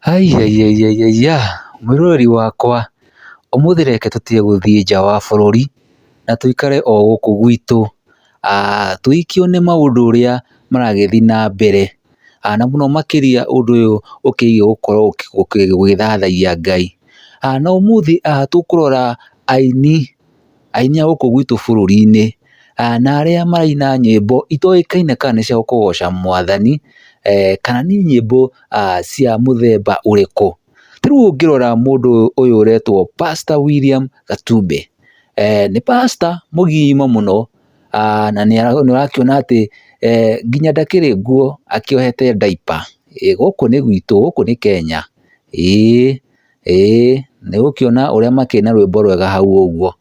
Aiaiaiaiya, mwĩroreri wakwa, ũmũthĩ reke tũtige gũthiĩ nja wa bũrũri, na tũikare o gũkũ gwitũ, tũgĩkĩone maũndũ ũrĩa maragĩthiĩ na mbere, na mũno makĩria ũndũ ũyũ ũkĩgiĩ gũkorwo ũgĩthathaiya Ngai. Na ũmũthĩ tũkũrora aini, aini a gũkũ gwitũ bũrũri-inĩ, na arĩa maraina nyĩmbo itoĩkaine kana nĩ cia kũgoca mwathani, kana nĩ nyĩmbo cia mũthemba ũrĩkũ. Ta rĩu ũngĩrora mũndũ ũyũ ũretwo Pastor William Gatumbe, nĩ pastor mũgima mũno, na nĩ ũrakĩona atĩ nginya ndakĩrĩ nguo akĩohete diaper. Gũkũ nĩ gwitũ, gũkũ nĩ Kenya, ĩĩ ĩĩ nĩ ũgũkĩona ũrĩa makĩrĩ na rwĩmbo rwega hau ũguo,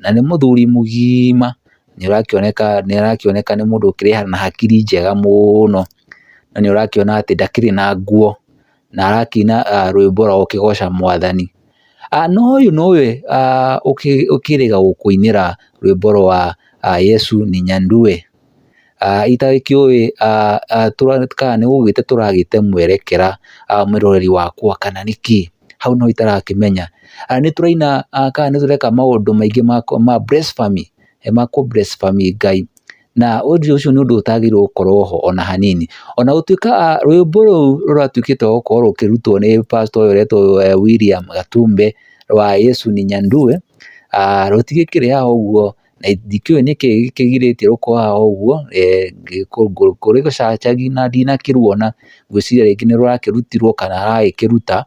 na nĩ mũthuri mũgima, nĩ ũrakĩoneka nĩ arakĩoneka nĩ mũndũ ũkĩrĩ na hakiri njega mũno, na nĩ ũrakĩona atĩ ndakĩrĩ na nguo, na arakĩina rwĩmbo rwa gũkĩgoca mwathani. Na ũyũ nowe ũkĩrĩga gũkũinĩra rwĩmbo rwa Yesu Ninyandue. Itagĩkĩũĩ kana nĩ gũgĩte tũragĩte mwerekera mwĩroreri wakwa kana nĩkĩ, hau no itarakĩmenya. Nĩ tũraina kana nĩ tũreka maũndũ maingĩ ma blasphemy, ma kũ blasphemy Ngai, na ũndũ ũcio nĩ ũndũ ũtagĩrĩirwo gũkorwo ho ona hanini. Ona gũtuĩka rwĩmbo rũu rũratuĩkĩte rwa gũkorwo rũkĩrutwo nĩ pastor ũyũ ũretwo William Gatumbe rwa Yesu Ninyandue, rũtigĩkĩrĩ haha ũguo na ndikĩũĩ nĩkĩ gĩkĩgirĩtie rũkorwo haha ũguo, kũrĩ gũcacagi na ndinakĩruona, ngwĩciria rĩngĩ nĩ rũrakĩrutirwo kana aragĩkĩruta.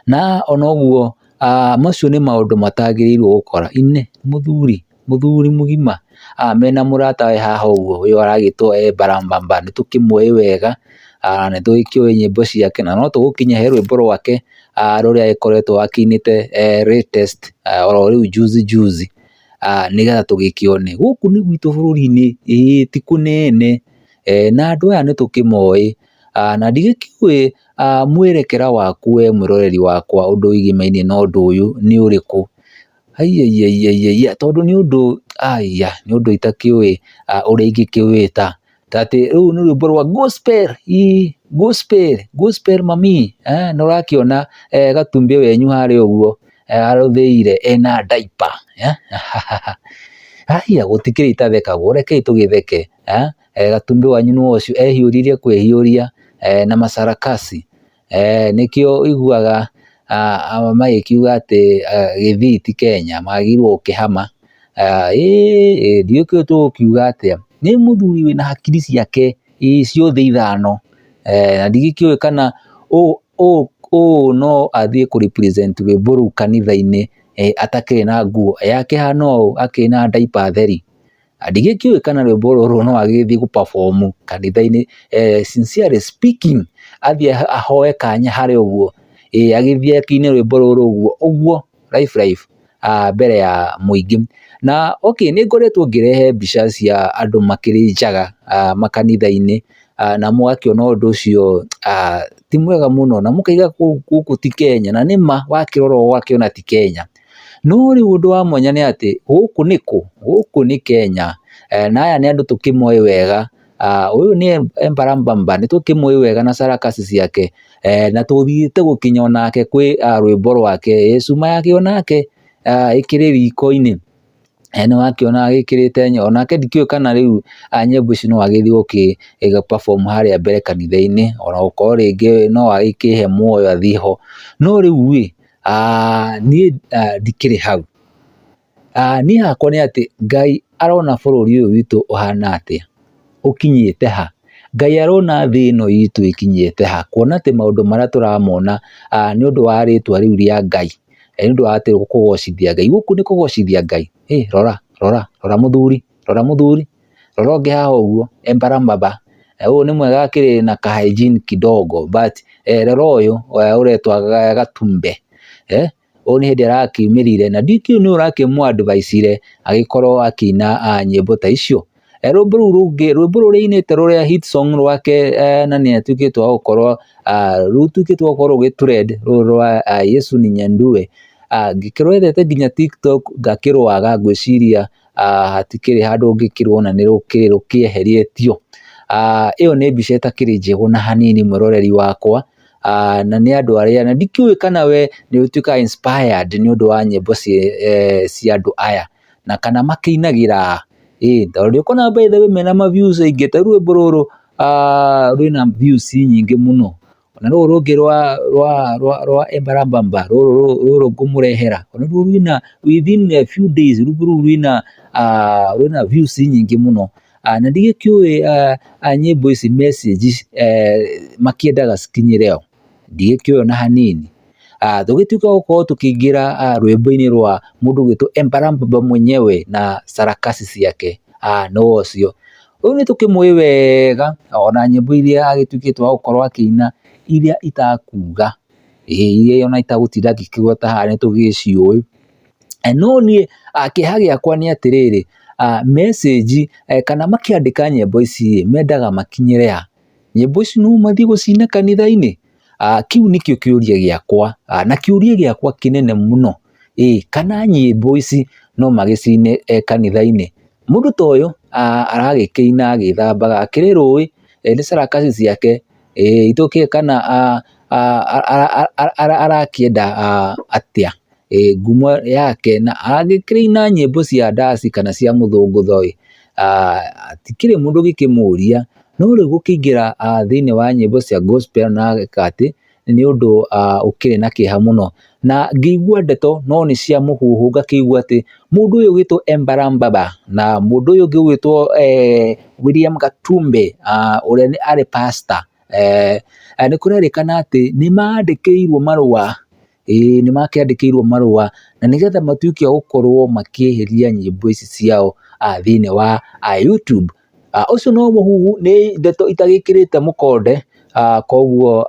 Na ona ũguo macio nĩ maũndũ matagĩrĩirwo gũkora, ine mũthuri, mũthuri mũgima mena mũratawe haha ũguo, ũyũ aragĩtwo Embarambamba, nĩ tũkĩmũĩ wega, nĩ tũgĩkĩũĩ nyĩmbo ciake na no tũgũkinya he rwĩmbo rwake rũrĩa agĩkoretwo akĩinĩte latest oro rĩu juzi juzi, nĩgetha tũgĩkĩone. Gũkũ nĩ gwitũ bũrũri-inĩ, ĩĩ ti kũnene, na andũ aya nĩ tũkĩmoĩ, na ndigĩkĩũĩ mwerekera waku we mwĩroreri wakwa ũndũ wĩgĩmainie na ũndũ ũyũ nĩ ũrĩkũ. Aiaiaiaiaiya, tondũ nĩ ũndũ aiya, nĩ ũndũ itakĩũĩ ũrĩa ingĩkĩwĩta. Ta atĩ rũu nĩ rwĩmbo rwa gospel, ĩĩ gospel, gospel mami, nĩ ũrakĩona gatumbĩ wenyu harĩa ũguo arũthĩire ena diaper. Haiya gũtikĩrĩ itathekagwo, rekei tũgĩtheke. Gatumbĩ wanyu nĩ ũcio ehiũrĩrie kwĩhiũria na macarakasi. Nĩkĩo ũiguaga magĩkiuga atĩ Gĩthii ti Kenya, magĩrĩirwo gũkĩhama. Ĩĩ ndiũĩ tũgũkiuga atĩa. Nĩ mũthuri wĩna hakiri ciake ĩĩ ciothe ithano, na ndigĩkĩũĩ kana ũũ no athiĩ kũ represent rwĩmbo rũu kanitha-inĩ atakĩrĩ na nguo, akĩhana ũũ akĩrĩ na diaper theri. Ndigĩkĩũĩ kana rwĩmbo rũrũ no agĩgĩthiĩ gũ perform kanitha-inĩ, sincerely speaking, athiĩ ahoe kanya harĩa ũguo, ĩ agĩthiĩ akĩine rwĩmbo rũrũ ũguo ũguo live live mbere ya mũingĩ. Na okay nĩ ngoretwo ngĩrehe mbica cia andũ makĩrĩ njaga makanitha-inĩ, na mũgakĩona ũndũ ũcio ti mwega mũno, na mũkauga gũkũ ti Kenya, na nĩma wakĩrora ũgakĩona ti Kenya. No rĩu ũndũ wa mwanya nĩ atĩ gũkũ nĩ kũ? Gũkũ nĩ Kenya, na aya nĩ andũ tũkĩmoĩ wega, ũyũ nĩ Embarambamba nĩ tũkĩmũĩ wega na sarakasi ciake, na tũthiĩte gũkinya onake kwĩ rwĩmbo rwake ĩ cuma yake onake ĩkĩrĩ riko-inĩ. Nĩ wakĩona agĩkĩrĩte onake ndikĩũĩ kana rĩu nyĩmbo ici no agĩthiĩ gũkĩ perform harĩa mbere kanitha-inĩ, ona gũkorwo rĩngĩ no agĩkĩhe muoyo athiĩ ho. No rĩu ĩ, niĩ ndikĩrĩ hau. Niĩ hakwa nĩ atĩ Ngai arona bũrũri ũyũ witũ ũhana atĩa, ũkinyĩte ha? Ngai arona thĩ ĩno itũ ĩkinyĩte ha? Kuona atĩ maũndũ marĩa tũramona nĩ ũndũ wa rĩtwa rĩu rĩa Ngai, nĩ ũndũ wa atĩ kũgocithia Ngai. Gũkũ nĩ kũgocithia Ngai. Ĩ rora, rora, rora mũthuri, rora mũthuri, rora ũngĩ haha ũguo Embarambamba. Ũyũ nĩ mwega akĩrĩ na ka hygiene kidogo but rora ũyũ ũretwo Gatumbe. Ũyũ nĩ hĩndĩ arakiumĩrire na ndikĩũĩ nũ ũrakĩmũ advice ire agĩkorwo akĩina nyĩmbo ta icio. Rwĩmbo rũu rũngĩ, rwĩmbo rũrĩa ainĩte rũrĩa hit song rwake na nĩ atuĩkĩte wa gũkorwo rũtuĩkĩte wa gũkorwo rũgĩ trend rũrũ rwa Yesu ni Nyandue. Ngĩkĩrwethete nginya TikTok ngakĩrwaga ngwĩciria hatikĩrĩ handũ ũngĩkĩruona nĩ rũkĩrĩ rũkĩeheretio. Ĩyo nĩ mbica ĩtakĩrĩ njega ona hanini mwĩroreri wakwa. Na nĩ andũ arĩa, na ndikĩũĩ kana we nĩ ũtuĩkaga inspired nĩ ũndũ wa nyĩmbo cia andũ aya, na kana makĩinagĩra ĩ, tondũ nĩ ũkuona by the way mena ma views aingĩ, ta rĩu rwĩmbo rũrũ rwĩna views nyingĩ mũno, na rũrũ rũngĩ rwa Embarambamba rũrũ ngũmũrehera, naruo rwĩna within a few days rwĩmbo rũu rwĩna views nyingĩ mũno. Na ndigĩkĩũĩ nyĩmbo ici message makĩendaga cikinyĩre ũ, ndigĩkĩũĩ ona hanini. Tũgĩtuĩka gũkorwo tũkĩingĩra rwĩmbo-inĩ rwa mũndũ ũgwĩtwo Embarambamba mwenyewe na sarakasi ciake, nũ ũcio. Ũyũ nĩ tũkĩmũĩ wega ona nyĩmbo iria agĩtuĩkĩte wa gũkorwo akĩina iria itakuga, iria ona itagũtinda ngĩkĩgweta haha nĩ tũgĩciũĩ. No niĩ kĩeha gĩakwa nĩ atĩrĩrĩ, message kana makĩandĩka nyĩmbo ici mendaga makinyĩre a? Nyĩmbo ici no mathiĩ gũcina kanitha-inĩ? Kĩu nĩkĩo kĩũria gĩakwa, na kĩũria gĩakwa kĩnene mũno, kana nyĩmbo ici no magĩcine kanitha-inĩ? Mũndũ ta ũyũ aragĩkĩina agĩthambaga akĩrĩ rũĩ, nĩ sarakasi ciake, itũkĩũĩ kana arakĩenda atĩa ngumo yake, na agĩkĩina nyĩmbo cia ndaci kana cia mũthũngũtho ĩ, hatikĩrĩ mũndũ ũngĩkĩmũria, no rĩu gũkĩingĩra thĩinĩ wa nyĩmbo cia gospel na ageka atĩ, nĩ ũndũ ũkĩrĩ na kĩeha mũno. Na ngĩigua ndeto no nĩ cia mũhuhu ngakĩigua atĩ mũndũ ũyũ ũgwĩtwo Embarambamba na mũndũ ũyũ ũngĩ ũgwĩtwo William Gatumbe ũrĩa nĩ arĩ pastor, nĩ kũrerĩkana atĩ nĩ mandĩkĩirwo marũa, ĩĩ nĩ makĩandĩkĩirwo marũa na nĩgetha matuĩke a gũkorwo makĩeheria nyĩmbo ici ciao thĩinĩ wa YouTube. Ũcio no mũhuhu, nĩ ndeto itagĩkĩrĩte mũkonde, koguo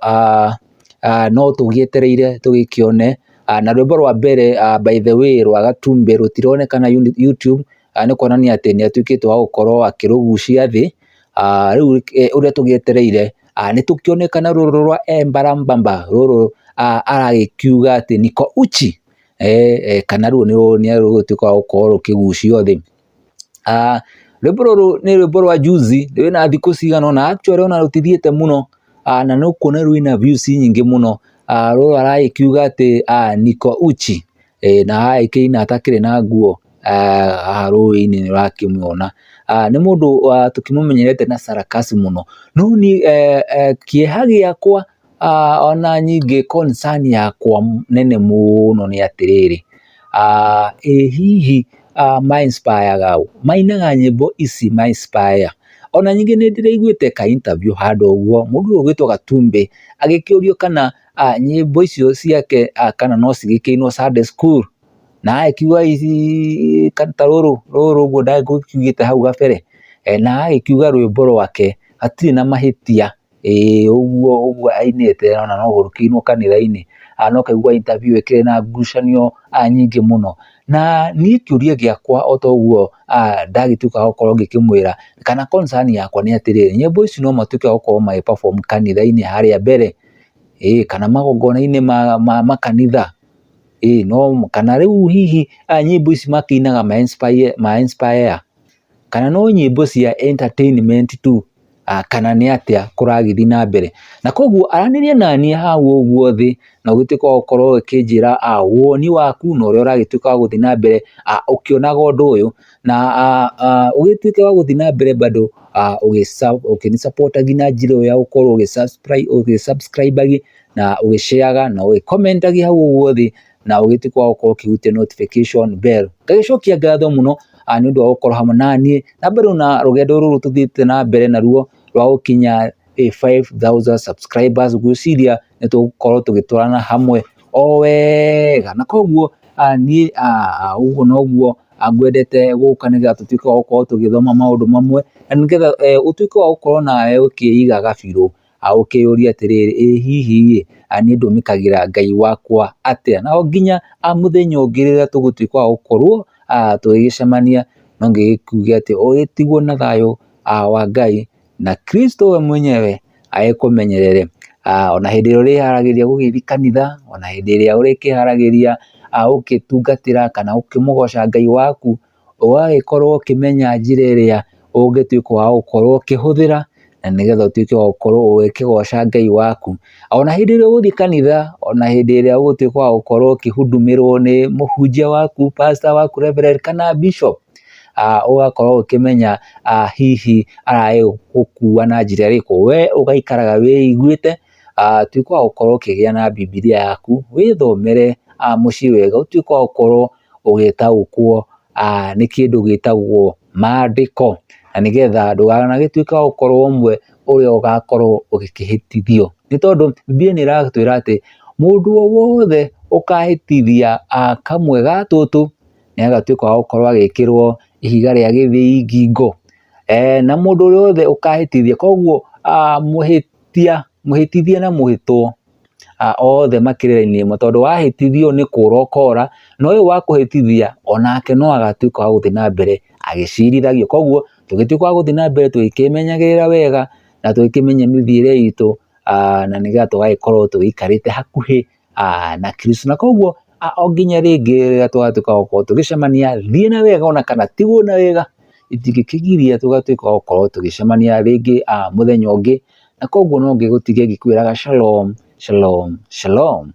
no tũgĩetereire tũgĩkĩone. Na rwĩmbo rwa mbere by the way rwa Gatumbe rũtironekana YouTube, nĩ kuonania atĩ nĩ atuĩkĩte wa gũkorwo akĩrũgucia thĩ. Rĩu ũrĩa tũgĩetereire nĩ tũkĩone kana rũrũ rwa Embarambamba rũrũ aragĩkiuga atĩ niko uchi, kana ruo nĩ rũgũtuĩka wa gũkorwo rũkĩgucio thĩ. Rwĩmbo rũrũ nĩ rwĩmbo rwa juzi, rwĩna thikũ cigana ũna, actually ona rũtithiĩte mũno, na nĩ ũkuona rwĩna views nyingĩ mũno. Rũrũ aragĩkiuga atĩ niko uchi, na agagĩkĩina atakĩrĩ na nguo haha rũĩ-inĩ nĩ ũrakĩmuona. Nĩ mũndũ tũkĩmũmenyerete na sarakasi mũno, no niĩ kĩeha gĩakwa ona nyingĩ concern yakwa nene mũno nĩ atĩrĩrĩ, ĩ hihi ma inspire ga ũ? Mainaga nyĩmbo ici ma inspire. Ona nyingĩ nĩ ndĩraiguĩte ka interview handũ ũguo, mũndũ ũyũ ũgwĩtwo Gatumbe agĩkĩũrio kana nyĩmbo icio ciake kana no cigĩkĩinwo Sunday school, na agĩkiuga ici ta rũrũ rũrũ ũguo ndagũkiugĩte hau gabere, na agĩkiuga rwĩmbo rwake hatirĩ na mahĩtia, ĩĩ ũguo ũguo ainĩte ona no rũkĩinwo kanitha-inĩ, no ũkaigua interview ĩkĩrĩ na ngucanio nyingĩ mũno. Na niĩ kĩũria gĩakwa o ta ũguo ndagĩtuĩka wa gũkorwo ngĩkĩmwĩra, kana concern yakwa nĩ atĩrĩrĩ, nyĩmbo ici no matuĩke a gũkorwo magĩ perform kanitha-inĩ harĩa mbere, ĩĩ kana magongona-inĩ ma makanitha, ĩĩ no kana rĩu hihi nyĩmbo ici makĩinaga ma inspire, kana no nyĩmbo cia entertainment tu, kana nĩ atĩa kũragĩthiĩ na mbere. Na koguo aranĩria naniĩ hau ũguo thĩ na ũgĩtuĩke wa gũkorwo ũkĩnjĩra woni waku na ũrĩa ũragĩtuĩka wa gũthiĩ na mbere ũkĩonaga ũndũ ũyũ, na ũgĩtuĩke wa gũthiĩ na mbere bado ũkĩnĩ support na njĩra ĩyo ya gũkorwo ũgĩ subscribe na ũgĩ share na ũgĩ comment hau ũguo thĩ, na ũgĩtuĩke wa gũkorwo ũkĩhutia notification bell. Ngagĩcokia ngatho mũno nĩ ũndũ wa gũkorwo hamwe naniĩ na bado na rũgendo rũrũ tũthiĩte na mbere naruo rwa gũkinya 5000 subscribers. Ngwĩciria nĩ tũgũkorwo tũgĩtwarana hamwe o wega, na koguo niĩ ũguo noguo ngwendete gũka nĩgetha tũtuĩke wa gũkorwo tũgĩthoma maũndũ mamwe, na nĩgetha ũtuĩke wa gũkorwo nawe ũkĩigaga biũ, ũkĩyũria atĩrĩrĩ, ĩ hihi ĩ niĩ ndũmĩkagĩra Ngai wakwa atĩa? Na o nginya mũthenya ũngĩ rĩrĩa tũgũtuĩka wa gũkorwo tũgĩgĩcemania, no ngĩgĩkuge atĩ ũgĩtigwo na thayũ wa Ngai na Kristo we mwenyewe agĩkũmenyerere, ona hĩndĩ ĩrĩa ũrĩharagĩria gũgĩthiĩ kanitha, ona hĩndĩ ĩrĩa ũrĩkĩharagĩria gũgĩtungatĩra kana gũkĩmũgoca Ngai waku, ũgagĩkorwo ũkĩmenya njĩra ĩrĩa ũngĩtuĩka wa gũkorwo ũkĩhũthĩra, Na nĩgetha ũtuĩke wa gũkorwo ũgĩkĩgoca Ngai waku. Ona hĩndĩ ĩrĩa ũgũthiĩ kanitha, ona hĩndĩ ĩrĩa ũgũtuĩka wa gũkorwo ũkĩhundumĩrwo nĩ mũhunjia waku, pastor waku, reverend kana bishop, ũgakorwo ũkĩmenya hihi aragĩgũkua na njĩra ĩrĩkũ. We ũgaikaraga wĩiguĩte, tuĩka wa gũkorwo ũkĩgĩa na Bibilia yaku, wĩthomere mũciĩ wega, ũtuĩke wa gũkorwo ũgĩtaũkwo nĩ kĩndũ gĩtagwo maandĩko, na nĩgetha ndũkanagĩtuĩke wa gũkorwo ũmwe ũrĩa ũgakorwo ũgĩkĩhĩtithio. Nĩ tondũ Bibilia nĩ ĩratwĩra atĩ mũndũ o wothe ũkahĩtithia kamwe ga tũtũ, nĩ agatuĩka wa gũkorwo agĩkĩrwo ihiga rĩa gĩthĩi ngingo. Na mũndũ ũrĩa wothe ũkahĩtithia, koguo mũhĩtia, mũhĩtithia na mũhĩtwo othe makĩrĩ raini ĩmwe, tondũ wahĩtithio nĩ kũra ũkora, na ũyũ wakũhĩtithia onake no agatuĩka wa gũthiĩ na mbere agĩcirithagio. Koguo tũgĩtuĩka wa gũthiĩ na mbere tũgĩkĩmenyagĩrĩra wega na tũgĩkĩmenya mĩthiĩre itũ, na nĩgetha tũgagĩkorwo tũgĩikarĩte hakuhĩ na Kristo. Na koguo o nginya rĩngĩ rĩrĩa tũgatuĩka wa gũkorwo tũgĩcemania, thiĩ na wega ona kana tigwo na wega, itingĩkĩgiria tũgatuĩka wa gũkorwo tũgĩcemania rĩngĩ mũthenya ũngĩ. Na koguo no ngĩgũtige ngĩkwĩraga shalom, shalom, shalom.